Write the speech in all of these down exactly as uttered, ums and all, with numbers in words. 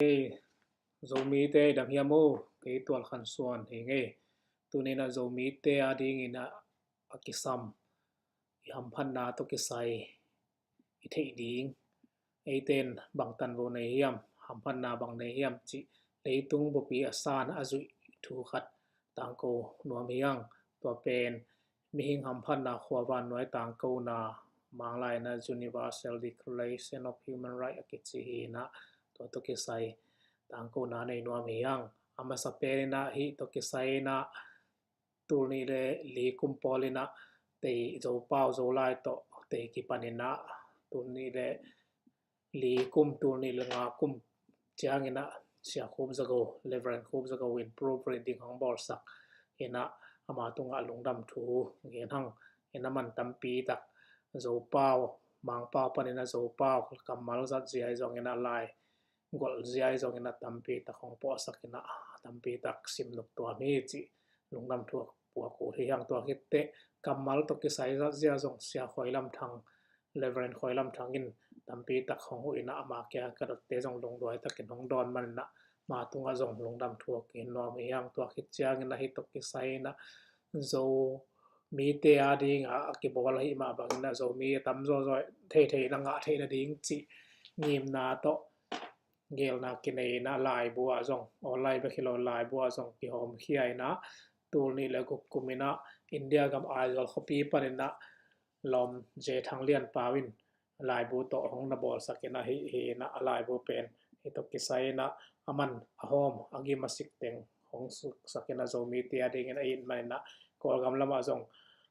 Hei, Zomite i dam hiam aw? Kei Tual Khan Suan hi ing ei. Tuni-in ah Zomite adingin ah a kisam i hamphatna tawh kisai i theih ding, eite in bang tanvo nei hiam, hamphatna bang nei hiam cih leitung bupi a san a zuih thu khat tangko nuam hi hang. Tua pen mihing hamphatna, khuavannuai tangkona, Manglai-in ah Universal Declaration of Human Rights a kici hi-in ah, tua tawh kisai tangkona nei nuam hi hang. A masa penin ah hih tawh kisai-in ah tul nih le li kum pawlin ah tei Zopau Zolai tawh tei kipanin ah tul nih le li kum, tul nih le nga kum ciangin ah Sia Khup Za Go, Reverend Khup Za Go in proofreading hong bawlsak in ah ama tungah lungdam thu gen hang. In ah man tampi tak Zopau, Mangpau panin ah Zopau kammal zat zia hi zongin ah, lai gual zia hi zongin ah tampi tak hong puaksak in ah tampi tak simnop tuam hi cih lungdam thu a puak uh hi hang. Tua khit teh kammal tawh kisai zat zia zong Sia Khuai Lam Thang, Reverend Khuai Lam Thang in tampi tak hong huh in ah ama kiang ka dotte zong lungduai takin hong dawn manin ah ama tungah zong lungdam thu a gen nuam hi hang. Tua khit ciangin ah hih tawh kisai-in ah Zomite adingin a kibawl ahih mah bangin ah Zomi a tam zawzaw theithei na ngah theih nading cih ngimna tawh gelna kinei-in ah laibu ah zong, online bek hi lo, laibu ah zong kihawmkhia in ah tul nih le guk kumin ah India gam Aizawl khuapi panin ah lawm J Thang Lian Pau in laibu tawh hong na bawlsak in ah hih hi-in ah a laibu pen hih tawh kisai-in ah a man a hawm a gim a sik teng hong suksak in ah Zomite adingin a it manin ah Kawlgam lamah zong,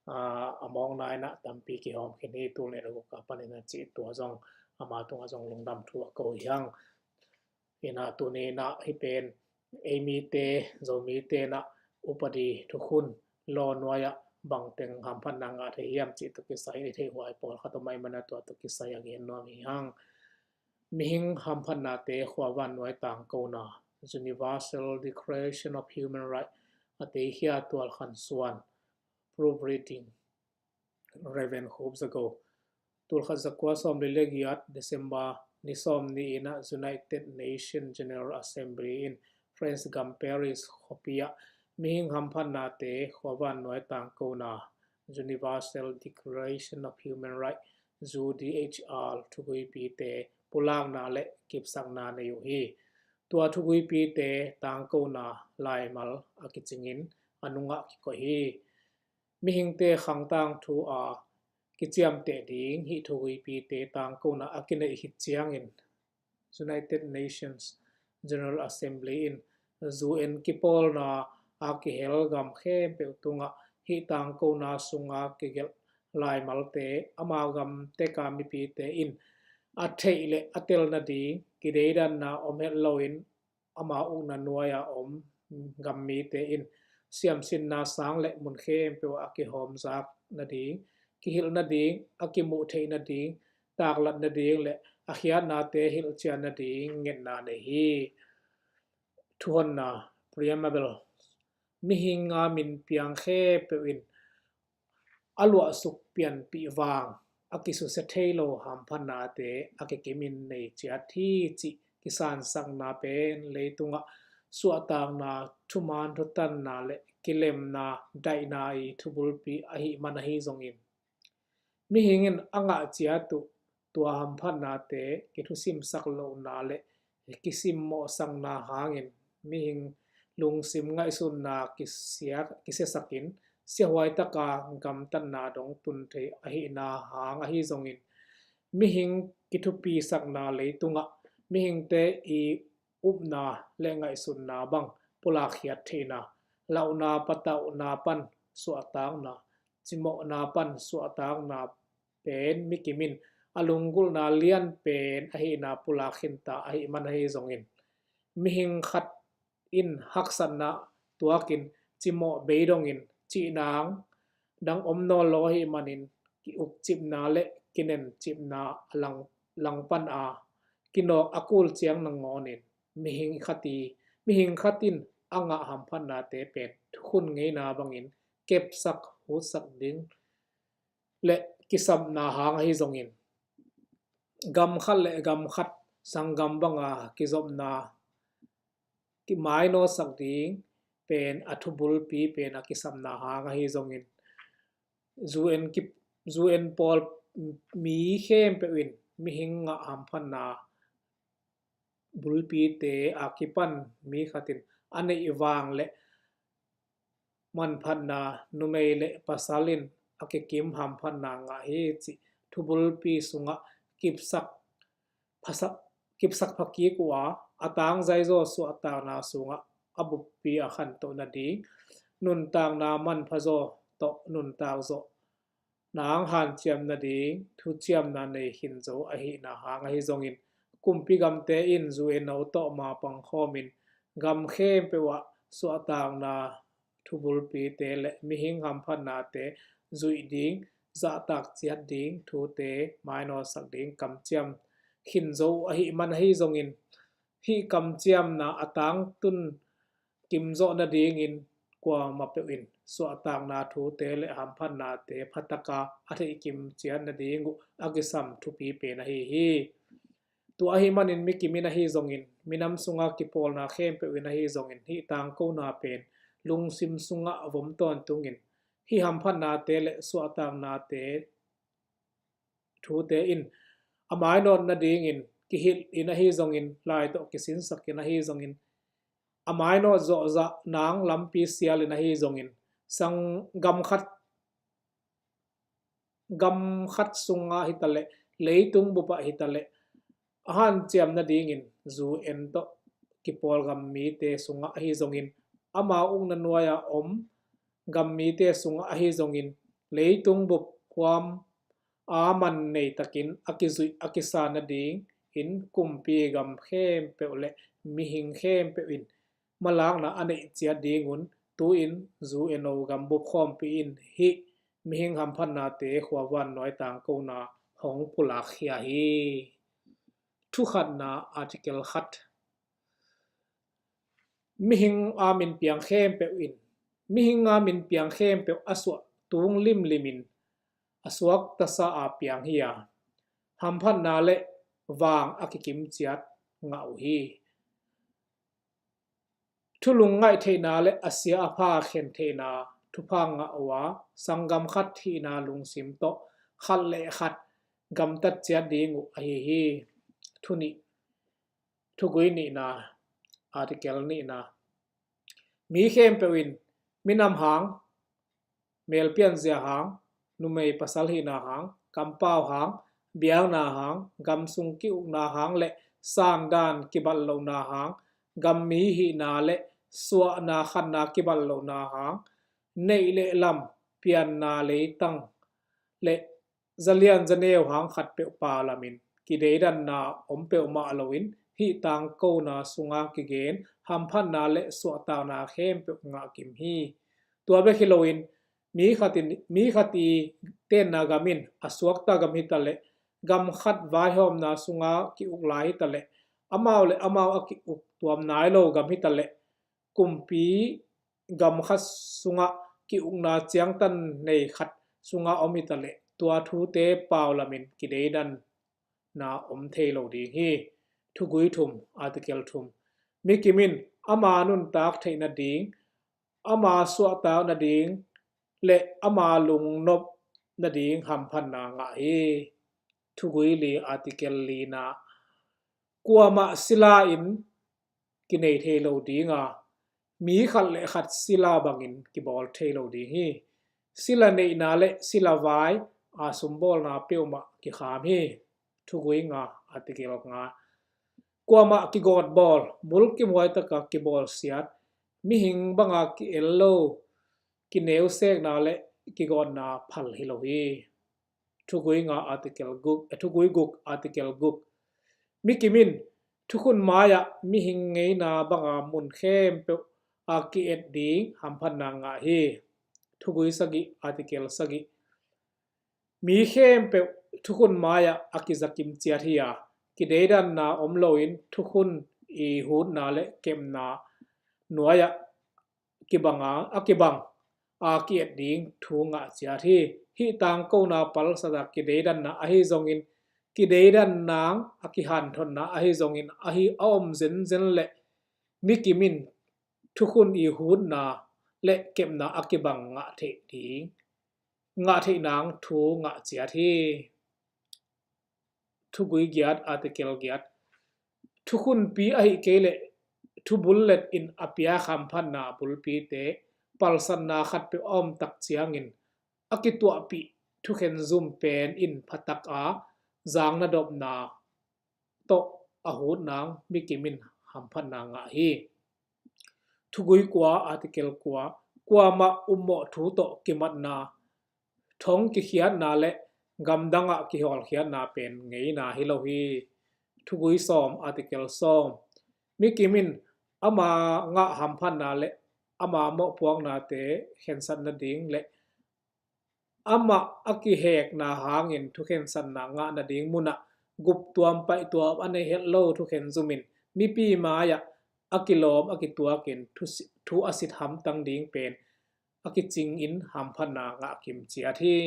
aa, a mawkna-in ah tampi kihawm khin hi, tul nih le guk a panin ah cih tua zong ama tungah zong lungdam thu a ko hi hang. In ah tuni-in ah hih pen ei mite, Zomite in ah upadi, thukhun, law nuai-ah bangteng hamphatna ngah thei hiam cih tawh kisai i theihhuai pawlkhat om ahih manin ah tua tawh kisai a gen nuam hi hang. Mihing hamphatnate, khuavannuai tangkona, Universal Declaration of Human Rights a teikhia Tual Khan Suan, proofreading Reverend Khup Za Go. Tul khat za kua sawmli le giat, December ni sawmnih in ah United Nations General Assembly in France gam Paris khuapi ah mihing hamphatnate, khuavannuai tangkona, Universal Declaration of Human Rights, U D H R, thuguipite pulakna le kipsakna nei uh hi. Tua thuguipite tangkona laimal a kicingin a nungah kikoih hi. Mihingte khang tangthu a kiciamteh ding hih thuguipite tangkona a kineih khit ciangin United Nations General Assembly in U N kipawlna a kihel gam khempeuh tungah hih tangkona sunga kigelh laimalte, ama gam teka mipite in a theih le a tel nading, kideidanna om het loin ama ukna nuai-a om gam mite in siamsinna sang le mun khempeuh ah a kihawmzak nading, kihilh nading, a kimuh theih nading, taklat nading le a khiatnate hilhcian nading ngetna nei hi. Thuhonna, preamble. Mihing a min piang khempeuh in a luahsuk pianpih vang a kisusia thei lo hamphatnate a kikimin nei ciat hi cih kisansakna pen leitungah suahtakna, thuman thutanna le kilemna, daihna i thubulpi ahih man ahi zongin, mihing in a ngah ciat uh tua hamphatnate kithusimsak lohna le kisimmawhsakna hangin mihing lungsim ngaihsutna kisiasakin siahuai taka gamtatna dong tun thei ahihna hang ahi zongin, mihing kithupisakna leitungah mihingte i upna le ngaihsutna bang pulakkhiat theihna, lauhna, patauhna pan suahtakna, cimawhna pan suahtakna pen mikim in a lunggulhna lian pen ahihna pulak khinta ahih man ahi zongin, mihing khat in haksatna tuakin cimawh bei dongin cihnang dang om nawn lo ahih manin ki-ukcipna le kinencipna a lang, langpan a kinawk a kul ciang nangawnin mihing khat i, mihing khat in a ngah hamphatnate pen thukhun ngeina bangin kepsak hutsak ding le kisapna hang ahi zongin, gam khat le gam khat sanggam banga kizopna kimainawtsak ding pen a thubulpi pen a kisapna hang ahi zongin, U N ki, U N pawl mi khempeuh in mihing ngah hamphatna bulpite a kipan mi khatin a neih vang le manphatna, numei le pasal in a kikim hamphatna ngah hi cih thubulpi sungah kipsak phasak, kipsak phakik uh a, a tangzaizaw suahtakna sungah a buppi a khantoh nading, nuntakna manphazaw tawh nuntak zawh nang hanciam nading thuciamna nei khin zo ahihna hang ahi zongin, kumpi gamte in U N O tawh ma pangkhawmin gam khempeuh ah suahtakna thubulpite le mihing hamphatnate zuih ding, zahtak ciat ding thute mainawtsak ding kamciam khin zo uh ahih man ahi zongin, hih kamciamna a tangtun kimzawh nadingin kuamah peuh in suahtakna thute le hamphatnate phataka a theihkim ciat nading uh a kisam thupi pen ahi hi. Tua ahih manin mi kimin ahi zongin, minam sunga kipawlna khempeuh in ahi zongin, hih tangkona pen lungsim sungah vom tawntungin, hih hamphatnate le suahtaknate thute in a mainawt nadingin kihilh in ahi zongin, lai tawh kisinsak in ahi zongin, a mainawt zawhzah nang lampi sial in ahi zongin, sang gam khat, gam khat sungah hitaleh, leitung bupah hitaleh, a hanciam nadingin U N tawh kipawl gam mite sungah ahi zongin, ama ukna nuai-a om gam mite sungah ahi zongin, leitung bup huam a man nei takin a kizuih a kisa nadingin kumpi gam khempeuh le mihing khempeuh in malakna a neih ciat dingun, tu-in U N O gambup khawmpi in hih mihing hamphatnate khuavuan nuai tangkona hong pulakkhia hi. Thukhatna, article khat. Mihing a min piang khempeuh in, mihing a min piang khempeuh a suah tung limlimin a suak tasa a piang hi a, hamphatna le vang a kikim ciat ngah uh hi. Thulung ngaih theihna le a sia a pha khen theihna thupha ngah uh a, sanggam khat hihna lungsim tawh khat le khat gamtat ciat ding uh ahi hi. Thunih, thugui nihna, article nihna. Mi khempeuh in minam hang, melpianzia hang, numei pasal hihna hang, kampau hang, biakna hang, gamsung ki-ukna hang le sangdan kibat lohna hang, gammi hihna le suahna khanna kibat lohna hang, neih le lam, pianna leitang le zalian zaneu hang khatpeuh paulamin kideidanna om peuhmah loin hih tangkona sunga kigen hamphatna le suahtakna khempeuh ngahkim hi. Tua bek hi loin mi khat in, mi khat i tenna gam in a suakta gam hitaleh, gam khat vaihawmna sunga ki-uk lai hitaleh, amau le amau a ki-uk tuam nai lo gam hitaleh, kumpi gam khat sungah ki-ukna ciangtan nei khat sunga om hitaleh, tua thute paulamin kideidanna om thei lo ding hi. Thugui thum, article thum. Mi kimin ama nuntak theih nading, ama suahtak nading le ama lungnop nading hamphatna ngah hi. Thugui li, article lina. Kuamah sila in kinei thei lo dinga, mi khat le khat sila bangin kibawl thei lo ding hi. Sila neihna le sila vai a sumbawlna peuhmah kikham hi. Thugui nga, article nga. Kuamah kigawtbawl, mulkimhuai taka kibawlsiat, mihing banga ki-el lo, kineusekna le kigawtna phal hi lo hi. Thugui nga, article guk, eh, thugui guk, article guk. Mi kimin thukhun mai-ah mihing ngeina banga mun khempeuh a ki-et ding hamphatna ngah hi. Thugui sagih, article sagih. Mi khempeuh thukhun mai-ah a kizakim ciat hi a, kideidanna om loin thukhun i hutna le kepna nuai-ah kibanga, a kibang a ki-et ding thu ngah ciat hi. Hih tangkona palsata kideidanna ahi zongin, kideidanna a kihanthotna ahi zongin, ahi a om zenzen le Mi kim in thukhun i hutna le kepna a kibang ngah theih ding, ngah theih nang thu ngah ciat hi. Thugui giat, article giat. Thukhunpi ahih kei leh thubullet in a piak hamphatna bulpite palsatna khatpeuh a om tak ciangin a kituahpih thukhen zum pen in phatak a zang na dopna tawh a hut nang mi kim in hamphatna ngah hi. Thugui kua, article kua. Kuamah upmawh thu tawh kimatna, thong kikhiatna le gamdangah kihawlkhiatna pen ngeina hi lo hi. Thugui sawm, article sawm. Mi kim in ama ngah hamphatna le ama mawhpuaknate khensat nading le amah a kihekna hangin thukhensatna ngah nading munah guptuam paihtuam a nei het lo thukhen zumin mipi mai-ah a kilawm a kituakin thu, thu a sit hamtang ding pen a kicingin hamphatna ngah kim ciat hi.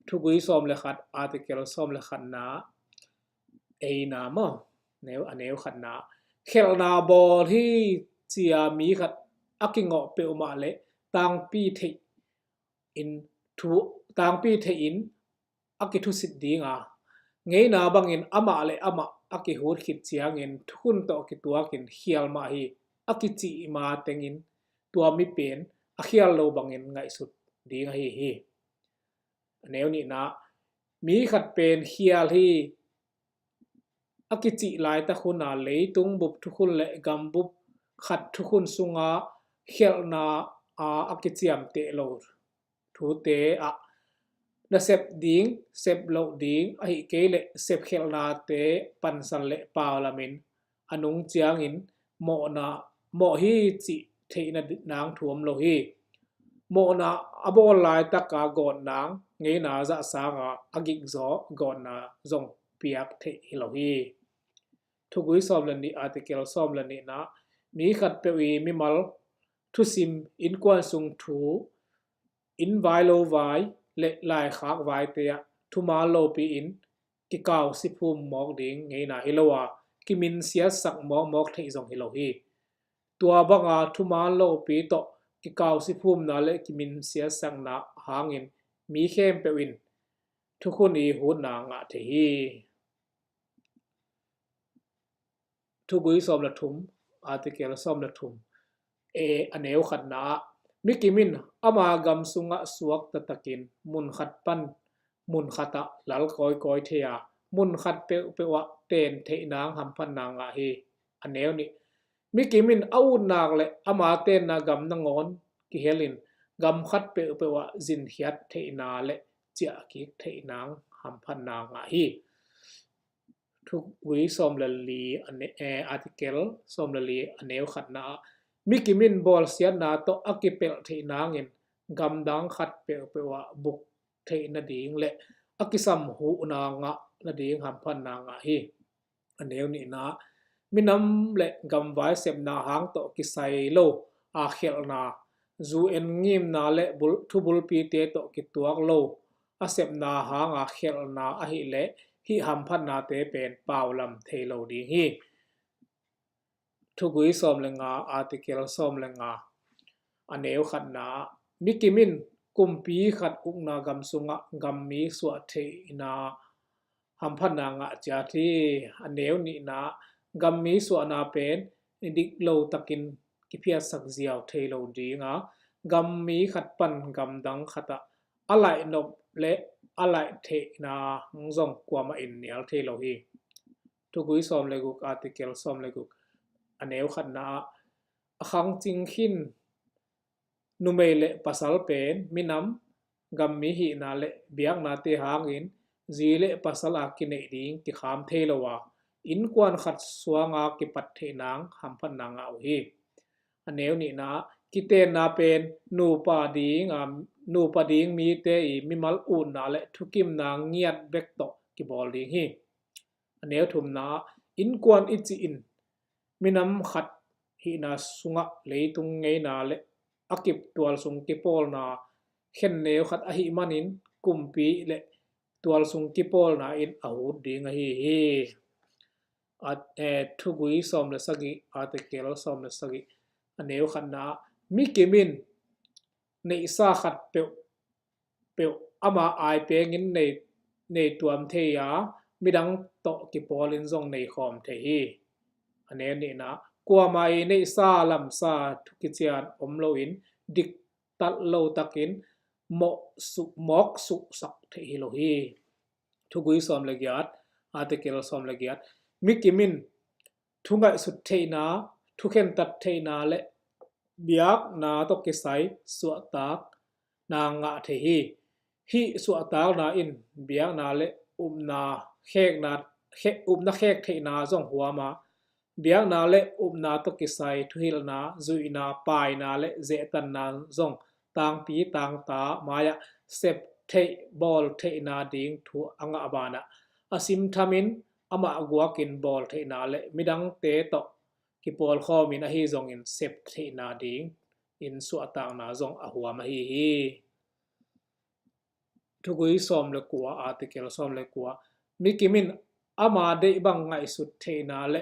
Thugui sawm le khat, article sawm le khatna, eina maw, neu, a neu khatna. Khelhna bawl hi cia mi khat a kingawh peuhmah le tangpi theih in thu, tangpi theih in a kithusit dinga, ngeina bangin amah le amah a kihut khit ciangin thukhun tawh kituakin khial mah hi a kicih ma tengin tua mi pen a khial lo bangin ngaihsut ding ahi hi. A neu nihna, mi khat pen khial hi a kicih laitak huna leitung bup thukhun le gambup khat thukhun sunga khelhna a, a kiciamteh lo thute ah nasep ding, sep loh ding, ahih kei leh sepkhelhnate pansan le paulamin a nung ciangin mawhna, mawh hi cih theihna nang thu om lo hi. Mawhna a bawl laitaka gawtnang ngeina zahsanga a gikzaw gawtna zong piak theih hi lo hi. Thugui sawm le nih, article sawm le nihna, mi khatpeuh i mimal thusim, innkuan sung thu, inn vai lo vai le laikhak vaite ah thuman lopi in kikau siphum mawk ding ngeina hi lo a, kiminsiatsak mawkmawk theih zong hi lo hi. Tua banga thuman lopi tawh kikau siphumna le kiminsiatsakna hangin mi khempeuh in thukhun i hutna ngah thei hi. Thugui sawm le thum, article sawm le thum, e, a neu khatna ah, mi kim in ama gam sungah suak taktakin mun khat pan mun khatah lal kawikawi thei a, mun khat peuhpeuh ah ten theih nang hamphatna ngah hi. A neu nih, mi kim in a utnak le ama tenna gam nangawn kihelin gam khat peuhpeuh ah zinkhiat theihna le ciahkik theih nang hamphatna ngah hi. Thugui sawm le li, a ne-, eh, article sawm le li, a neu khatna ah, mi kim in bawlsiatna tawh a kipelh theih nangin gamdang khat peuhpeuh ah buk theih nading le a kisam huhna ngah nading hamphatna ngah hi. A neu nihna, minam le gamvai sepna hang tawh kisai lo a khelhna, zu en ngimna le bul-, thubulpite tawh kituak lo a sepna hanga khelhna ahih leh hih hamphatnate pen paulam thei lo ding hi. Thugui sawm le nga, article sawm le nga, a neu khatna, mi kim in kumpi khat ukna gam sungah gammi suah theihna hamphatna ngah ciat hi. A neu nihna, gammi suahna pen dik lo takin kiphiatsak ziau thei lo dinga, gammi khat pan gamdang khatah a laihnop le a laih theihna zong kuamah in nial thei lo hi. Thugui sawm le guk, article sawm le guk, a neu khatna ah, a khangcing khin numei le pasal pen minam gammi hihna le biaknate hangin zi le pasal a kineih ding kikham thei lo a, innkuan khat suanga kipat theih nang hamphatna ngah uh hi. A neu nihna, kitenna pen nupa ding, a, nupa ding mite i mimal utna le thukimna ngiat bek tawh kibawl ding hi. A neu thumna, innkuan i cih in minam khat hihna sungah leitung ngeina le a kip tualsung kipawlna khen neu khat ahih manin kumpi le tualsung kipawlna in a hut ding ahi hi. a, eh, Thugui sawm le sagih, article sawm le sagih, a neu khatna ah, mi kim in neihsa khat peuh peuh ama ai pengin nei, nei tuam thei a, midang tawh kipawlin zong nei khawm thei hi. A neu nihna, kuama i neihsa lamsa thu kician om loin, diktat lo takin mawh suh, mawk suhsak thei hi lo hi. Thugui sawm le giat, article sawm le giat, mi kim in thu ngaihsut theihna, thu khentat theihna le biakna tawh kisai suahtakna ngah thei hi. Hih suahtakna in biakna le upna khekna, khe-, upna khek theihna zong huam a, biakna le upna tawh kisai thuhilhna, zuihna, paina le zehtanna zong tangpi tangta mai-ah sep theih, bawl theihna ding thu a ngah banah, a simthamin amah guakin bawl theihna le midangte tawh kipawlkhawmin ahi zongin sep theihna dingin suahtakna zong a huam ahi hi. Thugui sawm le kua, article sawm le kua, mi kim in ama deih bang ngaihsut theihna le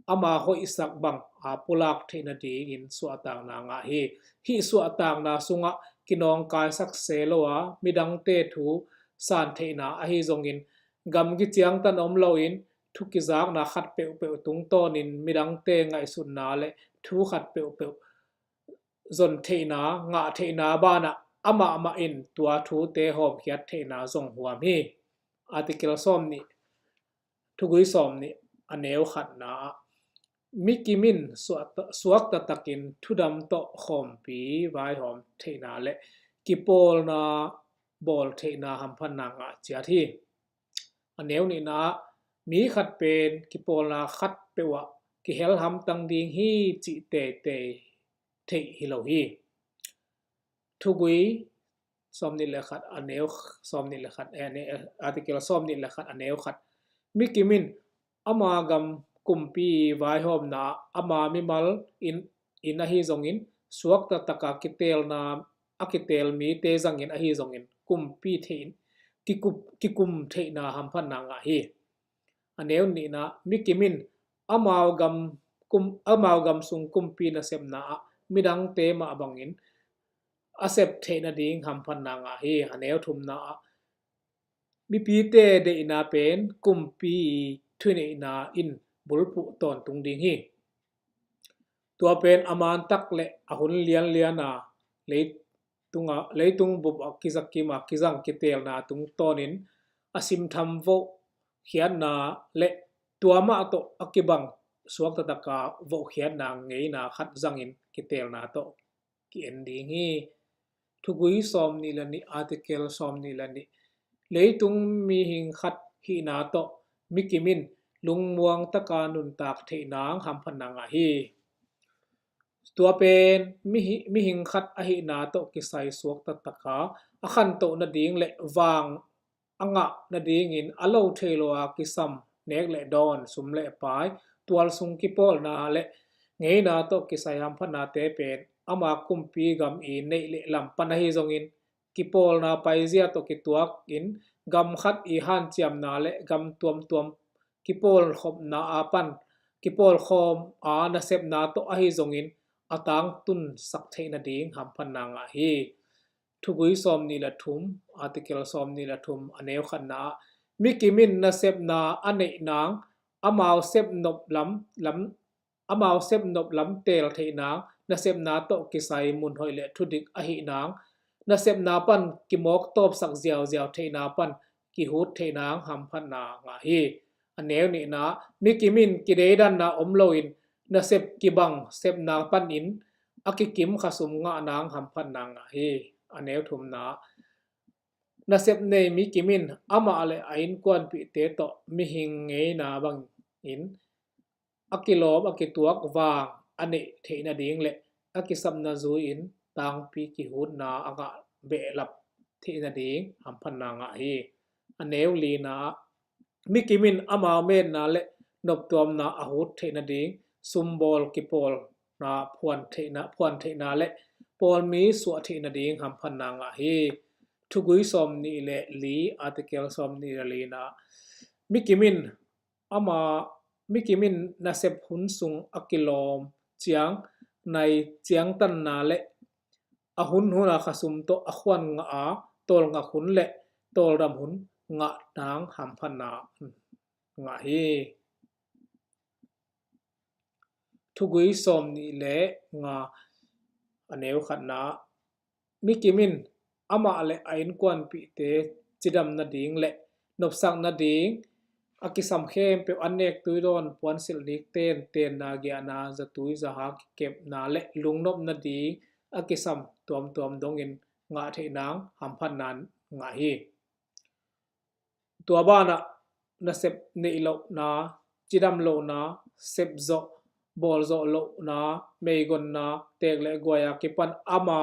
ama hoihsak bang a pulak theihna dingin suahtakna ngah hi. Hih suahtakna sungah kinawngkaisak se lo a, midangte thu san theihna ahi zongin, gam kiciangtan om loin thu kizakna khat peuhpeuh tungtawnin midangte ngaihsutna le thu khat peuhpeuh zon theihna, ngah theihna banah amah mah in tua thute hawmkhiat theihna zong huam hi. Article sawm nih, thugui sawm nih, a neu khatna ah, mi kim in suakta-, suakta takin thudam tawh khawmpi vaihawm theihna le kipawlna bawl theihna hamphatna ngah ciat hi. A neu nihna ah, mi khat pen kipawlna khat peuh ah kihel hamtang ding hi cih teitei theih hi lo hi. Thugui sawm nih le khat, a neu sawm nih le khat, eh, a neu, article sawm nih le khat, a neu khat, mi kim in ama gam kumpi vaihawmna ama mimal in, in ahi zongin, suakta taka kitelna, a kitel mite zangin ahi zongin, kumpi thei in, kikup, kikum theihna hamphatna ngah hi. A neu nihna, mi kim in amau gam kum, amau gam sung kumpi nasepna ah midangte mah bangin a sep theih nading hamphatna ngah hi. A neu thumna ah, mipite deihna pen kumpi thuneihna in bulphuh tawntung ding hi. Tua pen a mantak le a hun lianliana leitunga, leitung bup a kizakim a kizang kitelna tungtawnin a simtham vohkhiatna le tua mah tawh a kibang suakta taka vohkhiatna ngeina khat zangin kitelna tawh ki-en ding hi. Thugui sawm nih le nih, article sawm nih le nih. Leitung mihing khat hihna tawh mi kim in lungmuang taka nuntak theih nang hamphatna ngah hi. Tua pen mihi-, mihing khat ahihna tawh kisai suakta taka a khantoh nading le vang a ngah nadingin a lo thei lo a kisam nek le dawn, sum le pai, tual sung kipawlna le ngeina tawh kisai hamphatnate pen ama kumpi gam i neih le lam pan ahi zongin, kipawlna paizia tawh kituakin gam khat i hanciamna le gam tuamtuam kipawlkhopna a pan, kipawlkhawm a nasepna tawh ahi zongin a tangtunsak theih nading hamphatna ngah hi. Thugui sawm nih le thum, article sawm nih le thum, a neu khatna ah, mi kim in nasepna a neih nang, amau sepnop lam, lam, amau sepnop lam teel theih nang, nasepna tawh kisai mun hoih le thudik ahih nang, nasepna pan kimawk tawpsak ziauziau theihna pan kihut theih nang hamphatna ngah hi. A neu nihna, mi kim in kideidanna om loin nasep kibang sepna panin a kikim khasum ngah nang hamphatna ngah hi. A neu thumna, nasep nei mi kim in amah le a innkuanpihte tawh mihing ngeina bangin a kilawm a kituak vang a neih theih nading le a kisapna zui-in tangpi kihutna a ngah behlap theih nading hamphatna ngah hi. A neu lina, mi kim in amau metna le noptuamna a hut theih nading sumbawl kipawlna phuan theihna, phuan theihna le pawlmi suah theih nading hamphatna ngah hi. Thugui sawm nih le li, article sawm nih le lina, mi kim in ama Mikim in nasep hun sung a kilawm ciang nai ciangtanna le a hun huna khasum tawh a khuan ngah a, tawlngak hun le tawldam hun ngah nang hamphatna ngah hi. Thugui sawm nih le nga, a neu khatna, mikim in amah le a innkuanpihte cidam nading le nopsak nading a kisam khempeuh an nek tuidawn puansilh nik ten tenna giahna zatui zaha kikepna le lungnop nading a kisam tuamtuam dongin ngah theih nang hamphatna ngah hi. Tua banah nasep neih lohna, cidam lohna, sepzawh, bawlzawh lohna, meigonna, teek le guai a kipan ama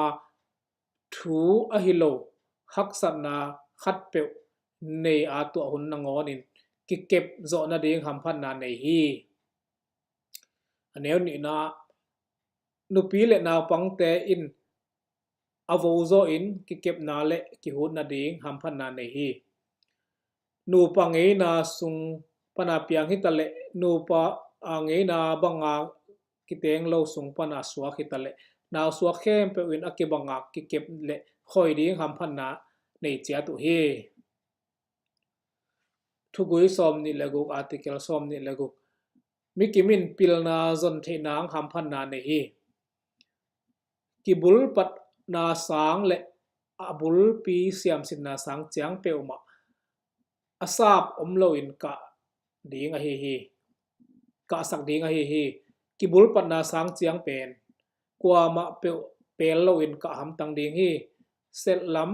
thu ahi lo haksatna khatpeuh nei a tuah hun nangawnin kikep zawh nading hamphatna nei hi. A neu nihna, nupi le naupangte in a vozaw in kikepna le kihut nading hamphatna nei hi. Nupa ngeina sung pana piang hitaleh nupa a ngeina banga kiteng lo sung pana suak hitaleh nausuak khempeuh in a kibanga kikep le khoi ding hamphatna nei ciat uh hi. Thugui sawm nih le guk, article sawm nih le guk. Mikim in pilna zon theih nang hamphatna nei hi. Kibulpatna sang le a bulpi siamsinna sang ciang peuhmah a sap om loin kah ding ahi hi. Kahsak ding ahi hi. Kibulpatna sang ciang pen kuamah peuh pel loin kah hamtang ding hi. Selhlam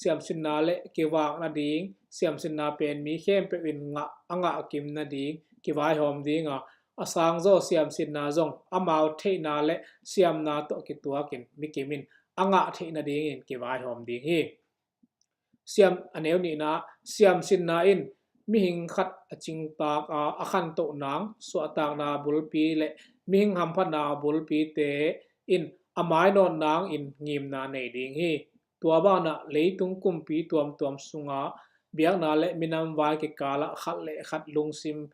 siamsinna le kivak nading siamsinna pen mi khempeuh in ngah a ngah kim nading kivaihawm dinga, a sangzaw siamsinna zong amau theihna le siamna tawh kituakin mikim in a ngah theih nadingin kivaihawm ding hi. Siam, a neu nihna, siamsinna in mihing khat a cingtak a, a khantoh nang suahtakna bulpi le mihing hamphatna bulpite in a mainawt nangin ngimna nei ding hi. Tua banah leitung kumpi tuamtuam sunga biakna le minam vai kikalah khat le khat lungsim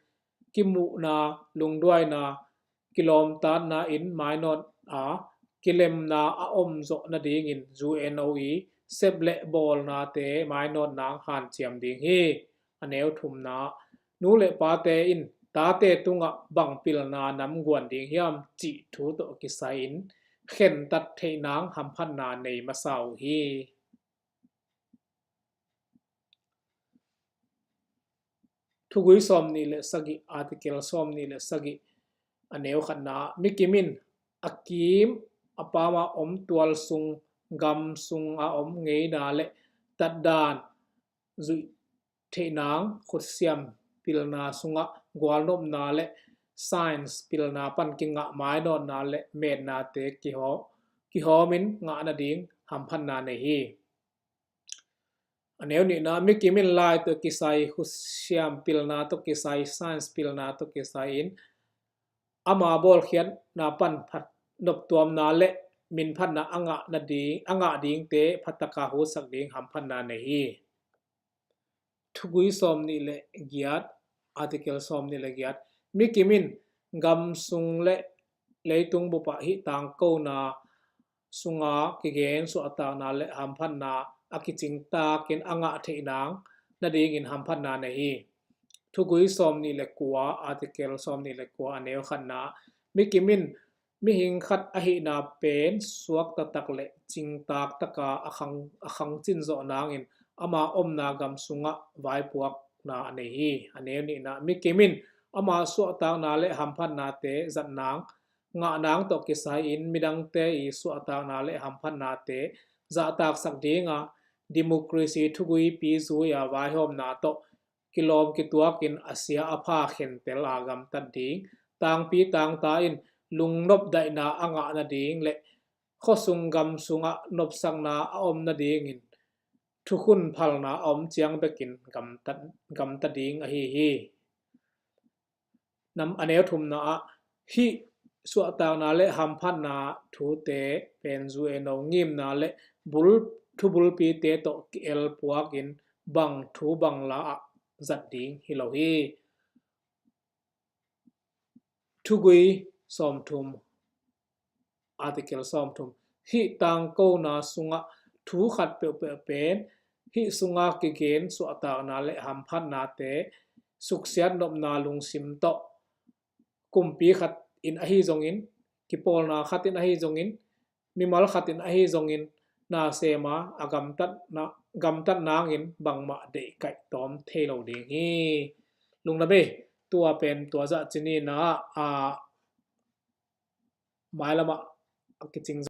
kimuhna, lungduaina, kilawmtatna in mainawt a, kilemna a om zawh nadingin U N O i sep le bawlnate mainawt nang hanciam ding hi. A neu thumna, nu le pate in tate tungah bang pilna namguan ding hiam cih thu tawh kisai-in khentat theih nang hamphatna nei masa uh hi. Thugui sawm nih le sagih, article sawm nih le sagih, a neu khatna, mikim in a kim a pama om tual sung, gam sunga om ngeina le tatdan zuih theih nang, khutsiam pilna sungah gualnopna le science pilna pan kingah mainawtna le metnate kihaw, kihawmin ngah nading hamphatna nei hi. A neu nihna, mikim in lai tawh kisai, khutsiam pilna tawh kisai, science pilna tawh kisai in ama bawlkhiatna pan phat noptuamna le minphatna a ngah nading, a ngah dingte phataka hutsak ding hamphatna nei hi. Thugui sawm nih le giat, article sawm nih le giat. Mikim in gam sung le leitung bupah hih tangkona sunga kigen suahtakna le hamphatna a kicingtakin a ngah theih nang nadingin hamphatna nei hi. Thugui sawm nih le kua, article sawm nih le kua, a neu khatna, mikim in mihing khat ahihna pen suak taktak le cingtak taka a khang, a khangcin zawh nangin ama omna gam sungah vaipuakna a nei hi. A neu nihna, mikim in ama suahtakna le hamphatnate zat nang, ngah nang tawh kisai-in midangte i suahtakna le hamphatnate zahtaksak dinga, democracy thuguipi zui-a vaihawmna tawh kilawm kituakin a sia a pha khentel a gamtat ding, tangpi tangta in lungnop daihna a ngah nading le khuasung gam sungah nopsakna a om nadingin thukhun phalna a om ciang bekin gamtat, gamta ding ahi hi. Nam a neu thumna ah hih suahtakna le hamphatna thute pen U N O ngimna le bul, thubulpite tawh ki-el puakin bang thu bang la ah zat ding hi lo hi. Thugui sawmthum, article sawmthum. Hih tangkona sungah thu khat peuhpeuh pen hih sunga kigen suahtakna le hamphatnate suksiat nopna lungsim tawh kumpi khat in ahi zongin, kipawlna khat in ahi zongin, mimal khat in ahi zongin, na sema a gamtat na, gamtat nangin bangmah deihkaih tawm thei lo ding hi. Lungdam ei, tua pen tua zah ci ni na, a, mailamah a kicing